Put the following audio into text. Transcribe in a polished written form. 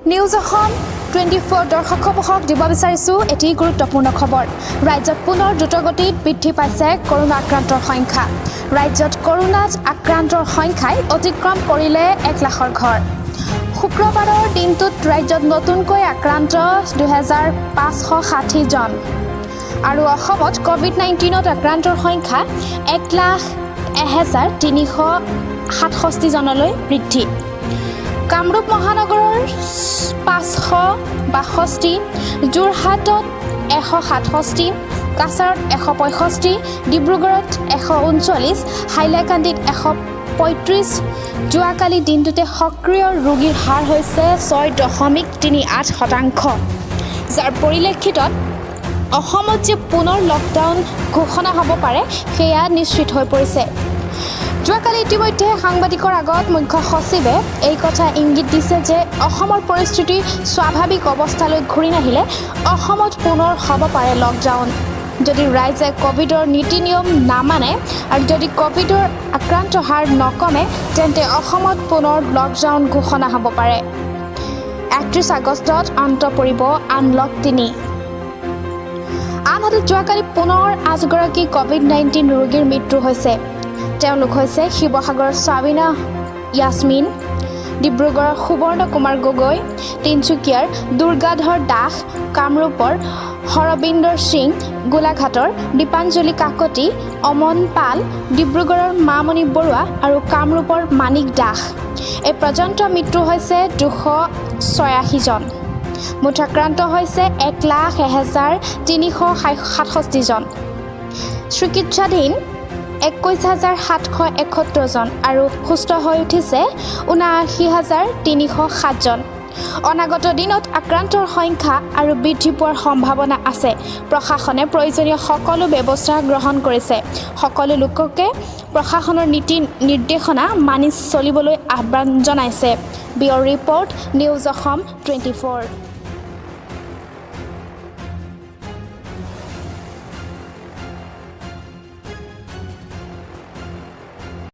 News Assam 24 দৰ্শকসমূহক দিব বিচাৰিছোঁ এটি গুৰুত্বপূৰ্ণ খবৰ। ৰাজ্যত পুনৰ দ্ৰুতগতিত বৃদ্ধি পাইছে কৰোণা আক্ৰান্তৰ সংখ্যা। ৰাজ্যত কৰোণাত আক্ৰান্তৰ সংখ্যাই অতিক্ৰম কৰিলে 1 লাখৰ ঘৰ। শুক্ৰবাৰৰ দিনটোত ৰাজ্যত নতুনকৈ আক্ৰান্ত 2560জন আৰু অসমত ক'ভিড 19ত আক্ৰান্তৰ সংখ্যা 1,01,367জনলৈ বৃদ্ধি। কামৰূপ মহানগৰৰ 562, যোৰহাটত 167, কাছাৰত 165, ডিব্ৰুগড়ত 139, হাইলাকান্দিত 135। যোৱাকালি দিনটোতে সক্ৰিয় ৰোগীৰ হাৰ হৈছে 6.38%, যাৰ পৰিলক্ষিতত অসমত যে পুনৰ লকডাউন ঘোষণা হ'ব পাৰে, সেয়া নিশ্চিত হৈ পৰিছে। যোৱাকালি ইতিমধ্যে সাংবাদিকৰ আগত মুখ্য সচিবে এই কথা ইংগিত দিছে যে অসমৰ পৰিস্থিতি স্বাভাৱিক অৱস্থালৈ ঘূৰি নাহিলে অসমত পুনৰ হ'ব পাৰে লকডাউন। যদি ৰাইজে ক'ভিডৰ নীতি নিয়ম নামানে আৰু যদি ক'ভিডৰ আক্ৰান্ত হাৰ নকমে, তেন্তে অসমত পুনৰ লকডাউন ঘোষণা হ'ব পাৰে। 31 আগষ্টত অন্ত পৰিব আনলক 3। আনহাতে যোৱাকালি পুনৰ আঠগৰাকী ক'ভিড 19 ৰোগীৰ মৃত্যু হৈছে। তেওঁলোক হৈছে শিৱসাগৰৰ ছাবিনা য়াছমিন, ডিব্ৰুগড়ৰ সুবৰ্ণ কুমাৰ গগৈ, তিনিচুকীয়াৰ দুৰ্গাধৰ দাস, কামৰূপৰ হৰবিন্দৰ সিং, গোলাঘাটৰ দীপাঞ্জলি কাকতি, অমন পাল, ডিব্ৰুগড়ৰ মামণি বৰুৱা আৰু কামৰূপৰ মাণিক দাস। এই পৰ্যন্ত মৃত্যু হৈছে 286জন। মুঠ আক্ৰান্ত হৈছে 1,01,367জন, চিকিৎসাধীন 21,771জন আৰু সুস্থ হৈ উঠিছে 79,307জন। অনাগত দিনত আক্ৰান্তৰ সংখ্যা আৰু বৃদ্ধি পোৱাৰ সম্ভাৱনা আছে। প্ৰশাসনে প্ৰয়োজনীয় সকলো ব্যৱস্থা গ্ৰহণ কৰিছে। সকলো লোককে প্ৰশাসনৰ নীতি নিৰ্দেশনা মানি চলিবলৈ আহ্বান জনাইছে। Bureau report, news Assam 24।